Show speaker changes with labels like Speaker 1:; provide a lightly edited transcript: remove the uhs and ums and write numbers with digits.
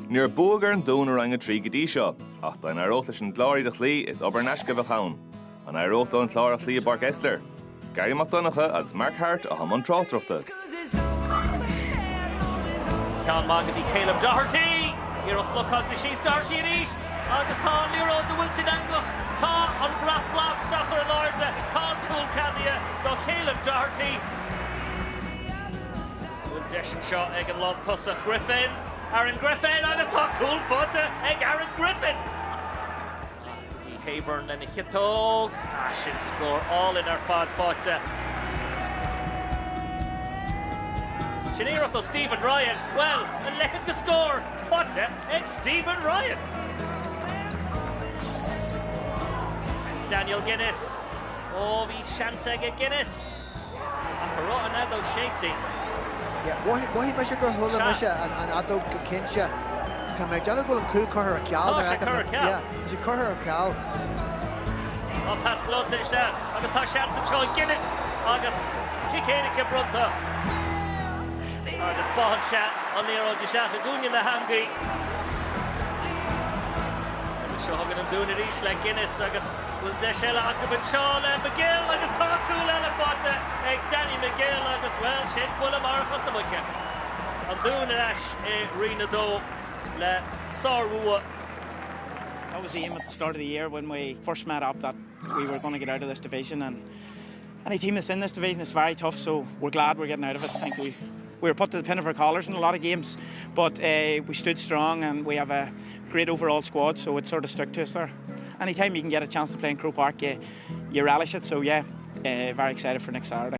Speaker 1: Ní raibh bua ag an Dún i Roinn 3 go dtí seo, ach dá n-éireodh leis an gClár iad a chloí, is obair in aisce a bheadh ann. An éireodh leo an Clár a chloí i bPáirc Esler? Garry Mac Donncha agus Mark Harte atá i mbun tráchtaireachta.
Speaker 2: Ceann maith go dtí Caleb Doherty! Iarracht blocáilte síos Doherty arís agus tá an liathróid an bhfuil sin eangach. Tá an brat glas á chur in airde. Tá an cúl ceadaithe do Caleb Doherty. Agus an bhfuil deis anseo ag an lántosach Griffin? Aaron Griffin agus tá cúl faighte ag Aaron Griffin! Amach go dtí Hayburn lena chiotóg. Ah, sin scór álainn ar fad faighte. Sin iarracht ó Stephen Ryan. Bhuel, a leithéid de scór faighte ag Stephen Ryan! Daniel Guinness. Ó, bhí seans aige Guinness. Ach an raibh an fheadóg séidte.
Speaker 3: Yeah, mhothaigh mise gur chuala mise an fheadóg go cinnte. Tá mé ag déanamh go bhfuil an cúl curtha ar ceal.
Speaker 2: Tá sé curtha ar ceal.
Speaker 3: Yeah, tá sé curtha ar ceal.
Speaker 2: Tá pas gleoite isteach agus tá seans anseo ag Guinness agus cic éirice bronnta agus báitheann sé an liathróid isteach i gcúinne na heangaí. Agus seo chugainn an Dún arís le Guinness agus bhfuil deis eile acu anseo le McGill agus tá cúl eile faighte ag Danny McGill agus, bhuel, sin buille marfach na muice. An Dún ar ais i Roinn 2 le sárbhua.
Speaker 4: That was the aim at the start of the year when we first met up that we were going to get out of this division and any team that's in this division is very tough so we're glad we're getting out of it. I think we we were put to the pin of our collars in a lot of games but uh, we stood strong and we have a great overall squad so it sort of stuck to us there. Anytime you can get a chance to play in Croke Park you, you relish it so yeah uh, very excited for next Saturday.